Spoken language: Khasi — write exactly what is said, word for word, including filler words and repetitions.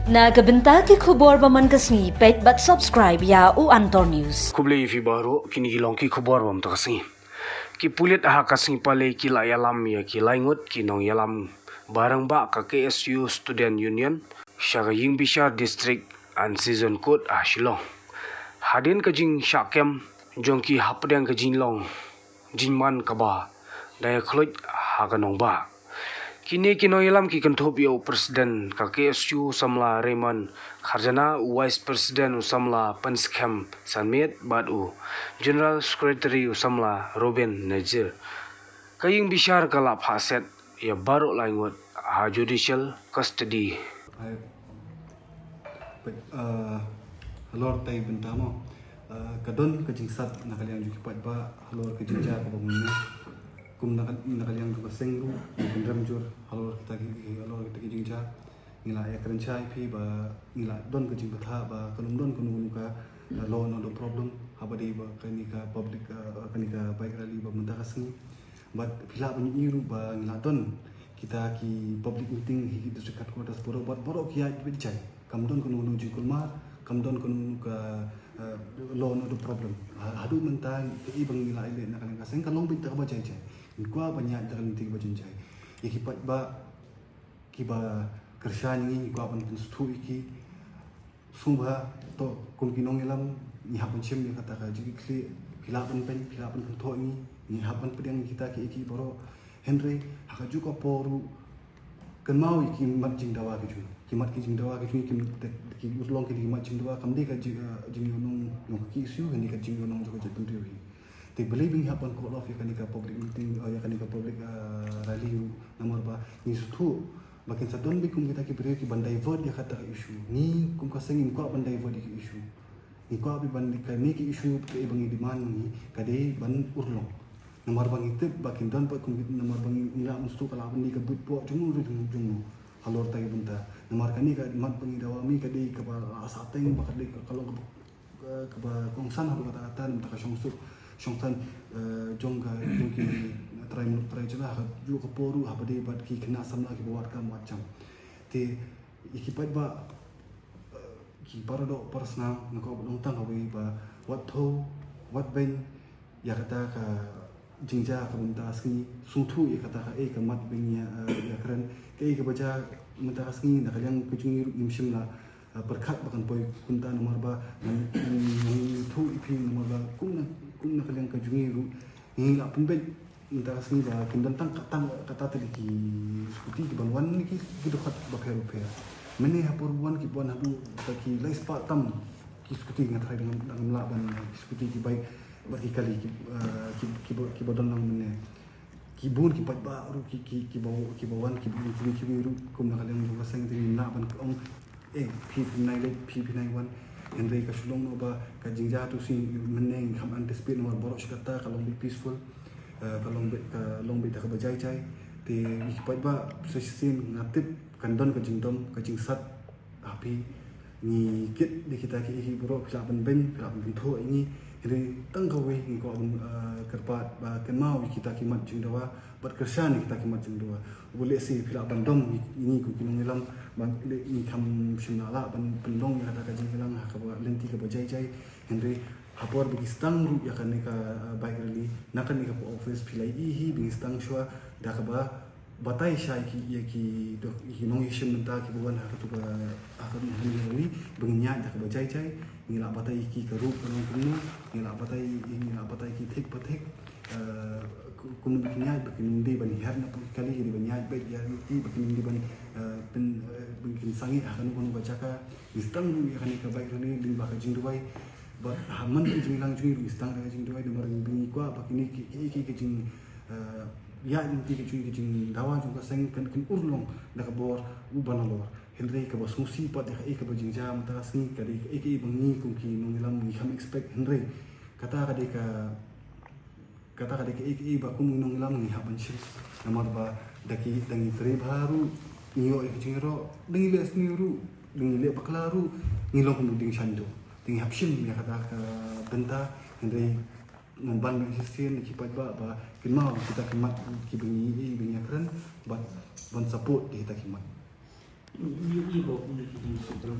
Na ka bynta ki khubor ba man ka sngi, peit bad subscribe ïa u Antor News. Khublei ïa phi baroh, kine ki long ki khubor ba man ka sngi. Ki pulit ha ka sngi Palei ki la ïalam ïa ki lai ngut ki nongïalam ba rangbah ka K S U Student Union sha ka Ïingbishar District and Session Court ha Shillong. Hadien ka jingshah kem jong ki hapdeng ka jinglong jingman kaba da ïa khluit ha ka nongbah. Kine ki nongïalam ki kynthup ïa u President ka K S U u samla Raymond Kharjana, u Vice President u samla Panskhem Sanmiet bad u General Secretary u samla Robin Nazir. Ka Ïingbishar ka la phah set ïa baroh lai ngut ha judicial custody. Ai, peit, eh, halor tai bynta mo. Eh, ka don ka jingsat na ka liang jong ki paidbah halor ka jingjia kaba mynne. Kum na ka, na ka liang jong ka seng ruh, ngi kynrem jur halor kita ki, halor kita ki jingjia. Ngi la ïakren shai phi ba ngi la don ka jingbthah ba kan ym don kano kano ka, eh, law and order problem haba dei ba kane ka public, eh, kane ka bike rally ba mynta ka sngi. Bad phi lah ban ïohi ruh ba ngi la don kita ki public meeting ha ki district headquarters baroh, bad baroh ki ïaid beit jai. Kam don kano kano jingkulmar, kam don kano kano ka, eh, law and order problem. Ha, haduh mynta kaei ba ngi la ïaleh na ka liang ka seng ka long beit da kaba jai jai. Ngi kwah ban ïaid da ka lynti kaba jai jai. Ïa ki paidbah kiba kyrshan ïa ngi, ngi kwah ban pynsngewthuh ïa ki. Sngewbha to kum ki nongïalam ngi hap ban shim ïa kata ka jingkitkhlieh, phi lah ban pyn, phi lah ban kynthoh ïa ngi, ngi hap ban pdiang ïa kita kiei kiei baroh. Hynrei ha kajuh ka por ruh kynmaw ïa ki mat jingdawa ki jong ngi, ki mat ki jingdawa ki jong ngi, ki, ki urlong ki dei ki mat jingdawa, kam dei ka jing, eh, jingïohnong jong ka K S U, hynrei ka jingïohnong jong ka jaitbynriew hi. Te balei ba ngi hap ban call off ïa kane ka public meeting, eh, ïa kane ka public, eh, rally ruh, namar ba ngi sngewthuh ba kin sa don beit kum kita ki briew ki ban divert ïa kata ka issue. Ngi kum ka seng ngim kwah ban divert ïa ka issue. Ngi kwah beit ban, kane ka issue kaei ba ngi demand ngi ka dei ban urlong. Namar ba ngi tip ba kin don pat kum, namar ba ngi, ngi lah ban sngewthuh ka lah ban dei ka buit poh jong u ruh jong, jong u halor kata ka bynta. Namar kane ka mat ba ngi dawa mih ka dei kaba la sah teng, ba ka dei ka long kaba eh, kaba kongsan haduh katta katta na ka bynta ka shongsuk shongsan, eh, jong ka, jong ki trai muluk trai jylla, ha kajuh ka por ruh haba dei bad ki khynnah samla kiba wad kam wad jam. Te ïa ki paidbah, eh, ki para doh para snam, nga kwah ban ong tang kawei ba wat thew, wat beiñ ïa kata ka jingjia ka mynta ka sngi, sngewthuh ïa kata kaei ka mat ba ngi, eh, ïakren, kaei kaba jia mynta ka sngi, na ka liang ka jong ngi ruh ngim shym la, eh, pyrkhat ba kan poi kumta, namar ba ngan, ngan, ngan ïathuh ïa phi namar ba kum na, kum na ka liang ka jong ngi ruh ngi la pynbeit mynta ka sngi ba kin don tang ka, tang kata tylli ki scooty ki ban wan ki, ki dkhot bapher bapher. Mynne ha por ba wan ki wan haduh ki lai spah tam ki scooty, nga tharai dang, dang lah ban, eh, ki scooty ki bike bad ki kali ki, eh, ki, kiba, kiba don lang mynne. Ki bun ki paidbah ruh ki, ki, kiba, kiba wan, kiba wan, kiba, kiba ruh kum na ka liang jong ka seng te ngim lah ban ong, eh, phi, phi nai leit, phi, phi nai wan. Hynrei ka shu long noh ba ka jingjia tu shi mynne ngim kham anticipate namar baroh shi katta ka long beit peaceful. Eh, ka long beit, ka long beit da kaba jai jai. Te ïa ki paidbah sa shisien nga tip kan don ka jingdom, ka jingsat ha phi. Ngi kit da kita kiei kiei baroh, phi lah ban beiñ, phi lah ban kynthoh ïa ngi. Hynrei tang kawei ngi kwah ban, eh, kyrpad ba kynmaw ïa kita ki mat jingdawa bad kyrshan ïa kita ki mat jingdawa. Uba lehse phi lah ban dom ïa ngi kum ki nongïalam, ba leh ngi kham shym la lah ban pynlong ïa kata ka jingïalang ha kaba lynti kaba jai jai. Hynrei ha por ba ngi sdang ruh ïa kane ka, eh, bike rally na kane ka office, phi la ïohi hi ba ngi sdang shuwa da kaba batai sha ïa ki, ïa ki doh, ïa ki nongïashim bynta kiba wan ha katu ka, ha katu ka rally, ba ngin ïaid da kaba jai jai. Ngi la batai ïa ki ka ruh ka long kumno, ngi la batai, ngi la batai ïa ki thik pa thik. Eh, ku-, kumno ba kin ïaid, ba kin ym dei ban hiar na pung kali, ki dei ban ïaid beit ïa ki, ba kin ym dei ban, eh, pyn, eh, ban kin sangeh ha kano kano ka jaka. Ngi sdang ruh ïa kane ka bike rally lyngba ka jingduwai. Bad ha man ka jingïalang jong ngi ruh ngi sdang da ka jingduwai, namar ngi kwah ba kine ki, ki, ki, ki jing, eh, ïaid lynti ki jong, ki jingdawa jong ka seng kan, kan urlong da ka bor u ban halor. Hynrei kaba sngewsih pat ïa kaei kaba jingjia mynta ka sngi ka dei kaei kaei ba ngi kum ki nongïalam ngi kham expect, hynrei kata ka dei ka, kata ka dei kaei kaei ba kum ngi nongïalam ngi hap ban shim. Namar ba da ki, da ngi trei bha ruh ngi ïoh ïa ka jingïaroh, da ngi leh sniew ruh, da ngi leh bakla ruh ngi long kum u dieng shaiñdur. Te ngi hap shim ïa kata ka bynta, hynrei ngan ban ïa shisien ïa ki paidbah ba kynmaw ïa kita ki mat kiba ngi, eh, ba ngi ïakren, bad ban support ïa kita ki mat. Ïohi ba kumne ki jingsuk